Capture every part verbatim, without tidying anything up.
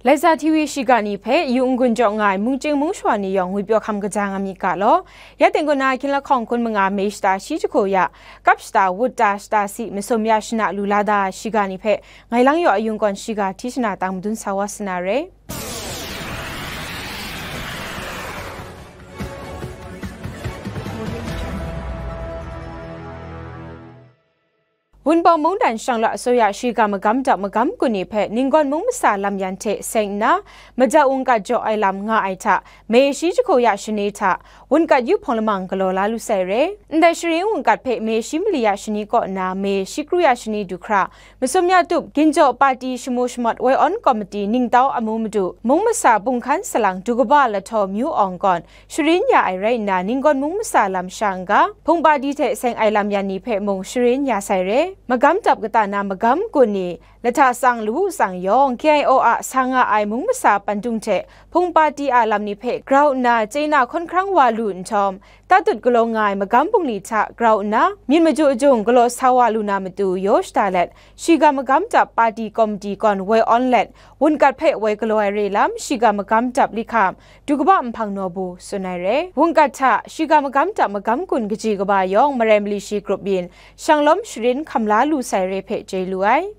Laika TV shiga ni hpe yu n-gun jaw nga ai mungchying mungshawa ni yawng ngwipyaw hkam kaja nga myit ga law. Ya ting kaw na hkyen lahkawng hkun manga May shata shi jahku ya, kap shata wut ta shata si masum ya shana lu la da shiga ni hpe ngai lang yaw ayung kawn shiga hti shana tang madun sa wa sa na re. Wunpawng mungdan shang la asuya shiga magam dap magam gun ni hpe Ninggawn mung masa lam yan hte seng nna, maja wungkat jaw ai lam nga ai hta, May shi jahku ya shani hta, wungkat yu hpawng lamang galaw la lu sai re. Ndai sharin wungkat hpe May shi mali ya shani kaw nna May shi kru ya shani du hkra, masum ya tup ginjaw pati shamu shamawt woi awn komiti ningtau amu madu, mung masa bunghkan salang du kaba lahtaw myu awng gawn, sharin ya ai rai nna, Ninggawn mung masa lam sha n-ga, hpung pati hte seng ai lam yan ni hpe mung sharin ya sai re. Magam dap kata na magam gun ni, lahta tsang lawu tsang yawng, K I O a sa nga ai mung masa pandung hte hpung pati a lam ni hpe grau nna chye na hkawn hkrang wa lu nhtawm, tatut galaw nga ai magam bungli hta grau nna, myit maju ajung galaw sa wa lu na matu yaw shada let, shiga magam dap pati komiti gawn woi awn let, wungkat hpe woi galaw ai re lam, shiga magam dap li hkam, du kaba nhpang naw bu tsun ai re. Wungkat hta, shiga magam dap magam gun kaji kaba yawng marai mali shi grup yin, shanglawm sharin hkam la lu sai re hpe chye lu ai.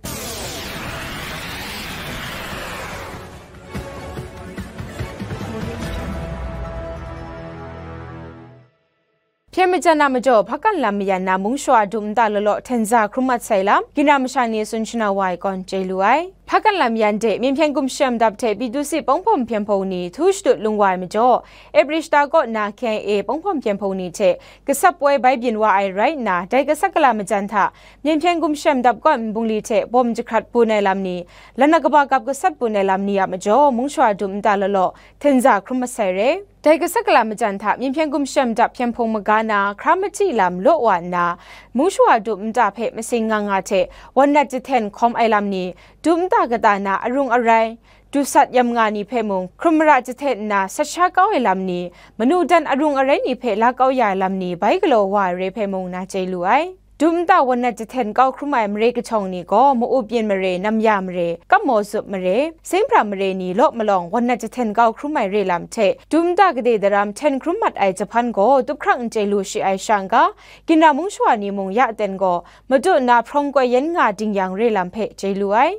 Hpyen majan a majaw, hpakan lam mayan na mung shawa dum nta law law hten za hkrum mat sai lam, ginra masha ni tsun shanau wa ai gawn chye lu ai. Hpakan lam yan de, Myen hpyen gumshem dap hte P two C pawng hpawm hpyen hpung ni htu shadut lung wa ai majaw, April shata kaw na K I A pawng hpawm hpyen hpung ni hte gasap woi bai byin wa ai rai nna, dai gasat gala majan hta, Myen hpyen gumshem dap kawn nbungli hte bawm jahkrat bun ai lam ni, lana kaba gap gasat bun ai lam ni a majaw, mung shawa dum nta law law hten za hkrum mat sai re. Dai gasat gala majan hta, Myen hpyen gumshem dap hpyen hpung maga na, hkra machyi lam law wa nna, mung shawa dum nta hpe masing nga nga hte wan nat jahten hkawm ai lam ni, dum nta kata na arung arai, dusat yam nga ni hpe mung, hkrum mara jahten nna sat sha kau ai lam ni, manu dan arung arai ni hpe la kau ya ai lam ni, bai galaw wa ai re hpe mung na chye lu ai. Dum nta wan nat jahten kau hkrum ai mare kahtawng ni gaw, ma-up yin mare, nam ya mare, kap maw zup mare, singbra mare ni law malawng wan nat jahten kau hkrum ai re lam hte, dum nta gade daram hten hkrum mat ai jahpan gaw, tup hkrang n chye lu shi ai sha n-ga, ginra mung shawa ni mung ya ten gaw, madu nna hprawng koi yen nga ding yang re lam hpe chye lu ai.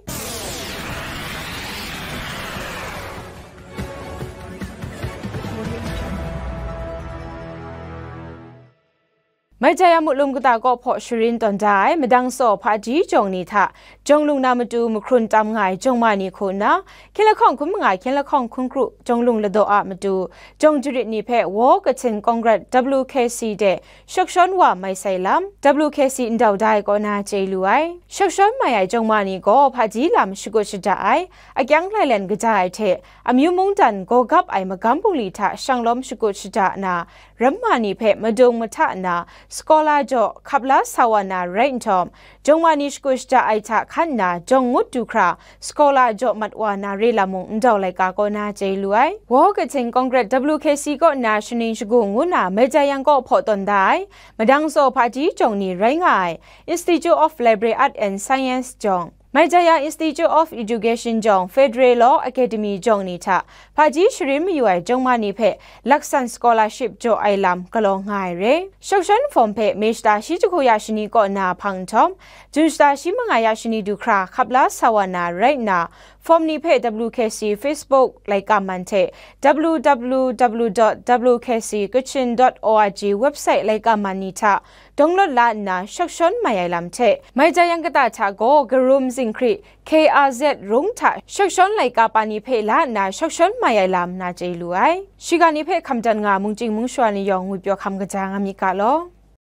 Maijaya Muklum kata kaw hpaw sharin tawn da ai madang tsaw hpaji jawng ni hta, jawng lung na matu mahkrun tam nga ai jawng ma ni hku nna, hkyen lahkawng hkun manga hkyen lahkawng hkun kru jawng lung ladaw a matu, jawng jarit ni hpe War Kachin Congress W K C de shak shawn wa mai sai lam, W K C ndau da ai kaw na chye lu ai. Shak shawn mai ai jawng ma ni gaw hpaji lam shakut shada ai, akyang lailen kaja ai hte, amyu mungdan gaw gap ai magam bungli hta shanglawm shakut shada na, ramma ni hpe madung mahta nna, scholar jaw hkap la sa wa na rai nhtawm, jawng ma ni shakut shada ai hta hkan nna, jawng ngut du hkra, scholar jaw mat wa na re lam mung ndau laika kaw na chye lu ai. War Kachin Congress W K C kaw nna shaning shagu ngu na Maijaya kaw hpaw tawn da ai, madang tsaw hpaji jawng ni rai nga ai, Institute of Library Art and Science jawng, Maijaya Institute of Education jawng, Federal Law Academy jawng ni hta, hpaji sharin mayu ai jawng ma ni hpe laksan scholarship jaw ai lam galaw nga ai re. Shak shawn form hpe May shata shi jahku ya shani kaw na hpang nhtawm, Jun shata shi manga ya shani du hkra hkap la sa wa na rai nna, form ni hpe W K C Facebook laika man hte W W W dot W K C Kachin dot O R G website laika man ni hta download la nna shak shawn mai ai lam hte, Maijaya kata hta gaw Garum Zinghkri K R Z rung hta shak shawn laika pa ni hpe la nna shak shawn mai ai lam na chye lu ai. Shiga ni hpe hkam dan nga mungchying mungshawa ni yawng ngwipyaw hkam kaja nga myit ga law.